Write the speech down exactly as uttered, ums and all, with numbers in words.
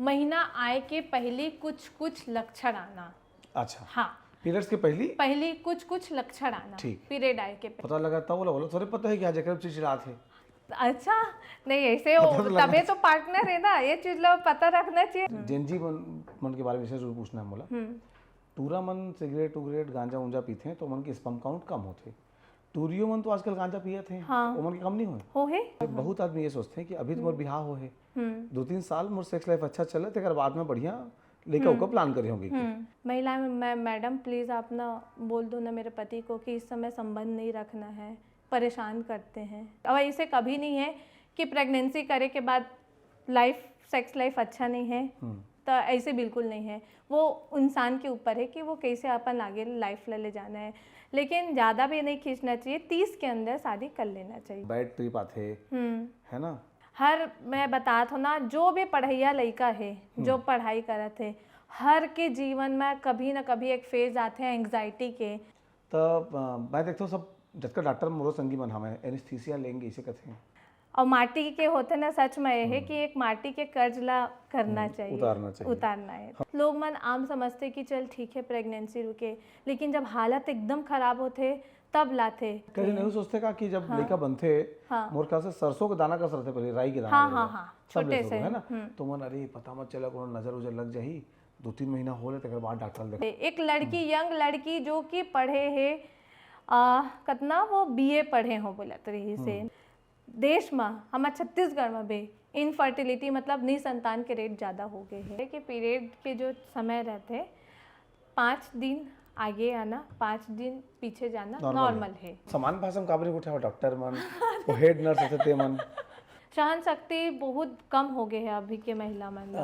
महीना आए के पहली कुछ कुछ लक्षण आना। अच्छा, हाँ, पीरियड्स के पहली पहली कुछ कुछ लक्षण आना। ठीक। पीरियड आए के पहले। पता लगा था बोला बोला थोड़े पता है कि आज एक चिड़चिड़ात है। अच्छा, नहीं ऐसे पता हो, तो लगना तबे तो पार्टनर है ना, ये चीज लोग पता रखना चाहिए। जेनजी मन, मन के बारे में विशेष रूप पूछना है मोला। हम्म। टूरा मन सिगरेट उगरेट गांजा उंजा पीथे तो ओमन के स्पर्म काउंट कम होथे। टूरियो मन तो आजकल गांजा पियत हे, हाँ। ओमन के कम नहीं होय। हो है। बहुत आदमी ये सोचते हैं कि अभी तो मोर बिहाव हो है, हम्म। दो तीन साल मोर सेक्स लाइफ अच्छा चले, तेकर बाद में बढ़िया लेकर ओकर प्लान करे होंगे कि हम्म। महिला में, मैं, मैडम प्लीज आप ना बोल दो ना मेरे पति को कि इस समय संबंध नहीं रखना है, परेशान करते हैं। अब ऐसे कभी नहीं है कि प्रेगनेंसी करे के बाद लाइफ, सेक्स लाइफ अच्छा नहीं है, हम्म। तो ऐसे बिल्कुल नहीं है। वो इंसान के ऊपर है कि वो कैसे अपन आगे लाइफ ले ले जाना है, लेकिन ज़्यादा भी नहीं खींचना चाहिए। तीस के अंदर शादी कर लेना चाहिए। बैड ट्रिप आथे, हम्म। है ना? हर, मैं बतात हूँ ना, जो भी पढ़ैया लइका है, जो पढ़ाई करत है, हर के जीवन में कभी ना कभी एक फेज आथे एंग्जाइटी के। तो अ, मैं देखता हूँ सब जतका डॉक्टर मोरो संगी मन हमें एनेस्थीसिया लेंगे इसे कहते हैं। और माटी के होथे ना, सच में ये है कि एक माटी के कर्ज ला करना चाहिए, उतारना चाहिए। उतारना है। लोग मन आम समझथे कि चल ठीक है प्रेगनेंसी रुके, लेकिन जब हालत एकदम खराब होथे तब लाथे। कहीं नहीं सोचते का कि जब लड़का बनथे, हाँ। मोर ख्याल से सरसों के दाना का सरथे पहले, राई के दाना हाँ, ले हाँ, लो। हाँ, सब छोटे ले सको, से, है ना? हम्म। तो मन अरे पता मत चला कोनो नजर उजर लग जाही, दो तीन महीना हो ले तेकर बाद डॉक्टर देख। एक लड़की, यंग लड़की जो कि पढ़े है, आ, कतना वो बीए पढ़े हो बोलत रही से। देश में, हमारे छत्तीसगढ़ में भी इनफर्टिलिटी मतलब निसंतान के रेट ज़्यादा हो गए है कि पीरियड के जो समय रहते, पाँच दिन आगे आना, पाँच दिन पीछे जाना Normal नॉर्मल है। सामान्य भाषा में काबर नहीं उठाओ डॉक्टर मन, वो हेड नर्स होते ते मन। सहन शक्ति बहुत कम हो गए है अभी के महिला मन।